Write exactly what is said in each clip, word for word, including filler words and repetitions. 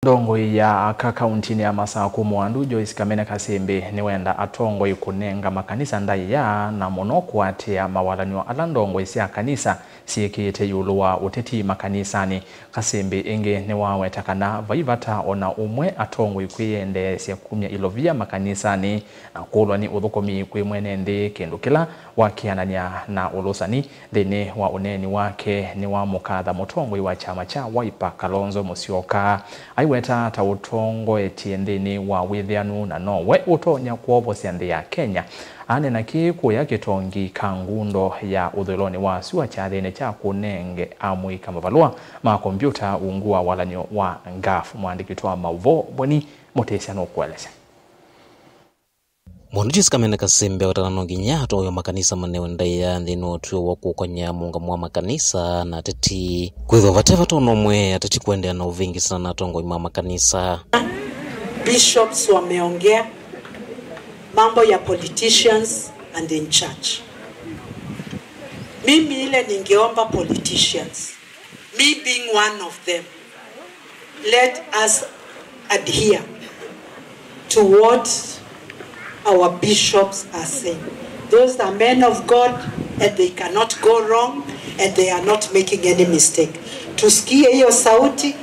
Ndongoi ya aka kauntinĩ ya Masakũ Mwandu, Joyce Kamene Kasĩmbĩ, nĩwenda atongoi kũnenga makanisa ndaĩa na mũno kũatĩĩa mawalany'o ala ndongoi sya kanisa syĩkĩĩte ĩũlũ wa ũteti makanisanĩ. Kasĩmbĩ ĩngĩ nĩwaweta kana vai vata o na ũmwe atongoi kwĩyendeesya kumya ilovia makanisanĩ na kũlwa nĩ ũthũkũmi kwĩ mwene nthĩ, kĩndũ kĩla wakĩanany'a na ũlũsani. Nthĩnĩ wa ũneeni wake, nĩwamũkatha mũtongoi wa kyama kya Wiper, Kalonzo Musyoka. Aiweta ta ũtongoetye nthĩnĩ wa wĩthĩanu na nowe ũtonya kwovosya nthĩ ya Kenya. Aneena kĩĩ kũya kĩtongi ka ngundo ya ũthũĩlonĩ wa sua kyathĩnĩ kya kũnenge amũika mavalũa ma kombyũta ungu wa walany'o wa ngaf. Mũandĩki witũ wa maũvoo Boni Mũtĩsya nũkũelesya. Mũndũ Joyce Kamene Kasĩmbĩ awetana no nginya atongoi ma makanisa manewe ndaĩa nthĩnĩ wa ũtw'ĩo wa kũkany'a mũũngamo wa makanisa na ateti. Kwĩthĩwa vate vata o na ũmwe ateti kũendeea na ũvĩngĩsana na atongoi ma makanisa. Bishops wameongea mambo ya politicians and in church. Mimi ile ningeomba politicians, me being one of them, let us adhere to what our bishops are saying. Those are men of God and they cannot go wrong and they are not making any mistake. Tusikie hiyo sauti.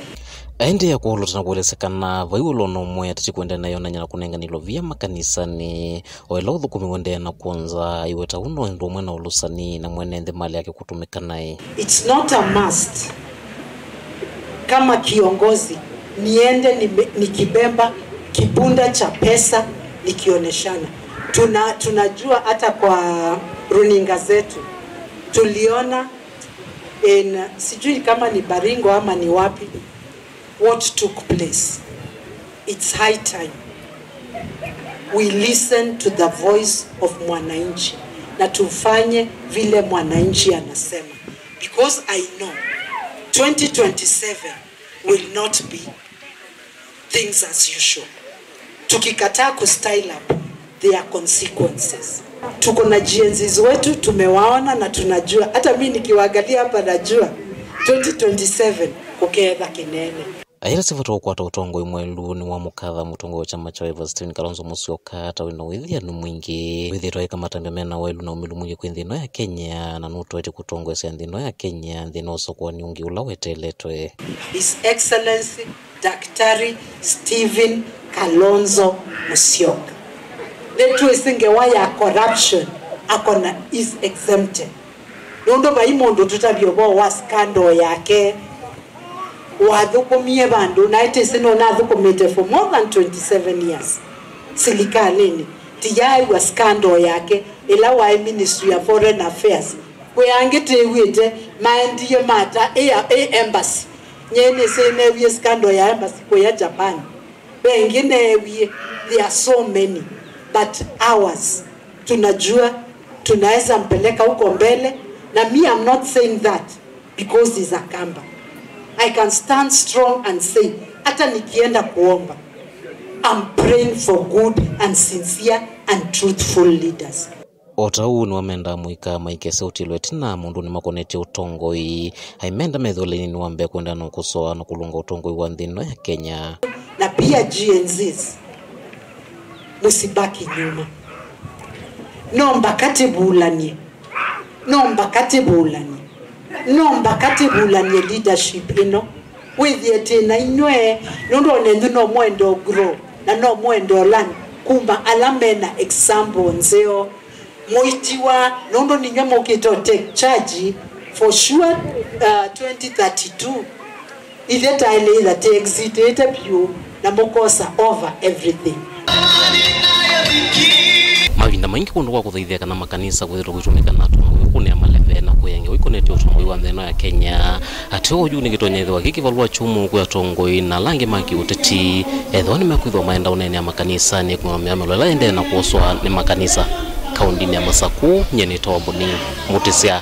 Aendeea kwolota na kũelesya kana vai ũlũsani ũmwe ateti kũendeea na ĩonany'a na kũnengana ilovia makanisanĩ. O ĩla ũthũkũmi ũendeea na kwonza, aiweta ũu no ũndũ ũmwe na ũlũsani na mwene nthĩ mali yake kũtũmĩka naĩ. It's not a must kama kiongozi niende nime- nikibeba kibunda cha pesa nikioneshana. Tuna, tunajua hata kwa runinga zetu tuliona in, sijui kama ni Baringo ama ni wapi, what took place. It's high time we listen to the voice of mwananchi na tufanye vile mwananchi anasema, because I know twenty twenty-seven will not be things as usual. Tukikataa kustyle up, there are consequences. Tuko na Gen Zs wetu, tumewaona na tunajua. Hata mimi nikiwaangalia hapa najua twenty twenty-seven kũkeetha kĩnene. Aelesya vata wa kũkwata ũtongoi mwaĩlu nĩwamũkatha mũtongoi wa kyama kya Wiper Stephen Kalonzo Musyoka ta wĩ na wĩthĩanu mwingĩ, wĩthĩĩtwe aĩka matambya me na waĩlu na ũmĩlu mwingĩ kwĩ nthĩ ĩno ya Kenya, na nũtoetye kũtongoesya nthĩ ĩno ya Kenya nthĩnĩ wa ũsakũani ũngĩ ũla weteeletwe. His Excellency Daktari Stephen Kalonzo Musyoka. Nĩtwĩsĩ ngewa ya corruption, akona is exempted. Nũndũ vai mũndũ tũtavye ũvoo wa scandal yake, wathũkũmie vandũ, na ĩtĩsĩ nũnathũkũmĩte for more than twenty-seven years silikalĩnĩ. Tiyaaĩw'a scandal yake ĩla waĩ Ministry ya Foreign Affairs. Kwĩ angĩ tĩw'ĩte maendie mata ĩ, ĩ embassy. Nyie nĩsĩ neewie scandal ya embassy kũya Japan. Ve ĩngĩ neewie, there are so many, but ours, tunajua tunaweza mpeleka huko mbele, na me, I'm not saying that because he's a Kamba. I can stand strong and say, hata nikienda kuomba, I'm praying for good and sincere and truthful leaders. O ta ũu nĩwamendaa mũika maikese ũtilwe ĩtina maũndũnĩ makonetye ũtongoi. Aimenda methĩwe lainĩ wa mbee kũendeea na ũkosoa na kũlũnga ũtongoi wa nthĩ ĩno ya Kenya. Na pia Gen Zs, msibaki nyuma. No mbaka tĩvulany'e. No mbaka tĩvulany'e. No mbaka tĩvulany'e leadership ĩno. Wĩthĩe twĩ na inyw'ĩ, nũndũ o nenyu no mwende o grow, na no mwende o learn kuma ala mena example nzeo. Mũitiwa, nũndũ ninyw'ĩ mũkĩte o take charge for sure, uh, twenty thirty-two. Ithyĩ taĩle ĩtha tĩ exitĩte vyũ na mũkosa over everything. Mavinda maingĩ kũndũ kwa kũthaithĩa kana makanisa kwĩthĩwa kwĩtũmĩka na atongoi kũnĩa maleve na kwĩangewa ikonetye ũtongoi wa nthĩ ĩno ya Kenya. Ateo oyu nĩkĩtonya ĩthĩwa kĩ kĩvalũa kyũmũ kwĩ atongoi na ala angĩ ma kĩũteti, ethĩwa nĩmekwĩthĩwa maenda ũneenea makanisanĩ kũmamea mĩlo ĩla ĩendee na kwosoa nĩ makanisa. Kaũndĩnĩ ya Masakũ, nyie nĩtawa Mboni Mũtĩsya.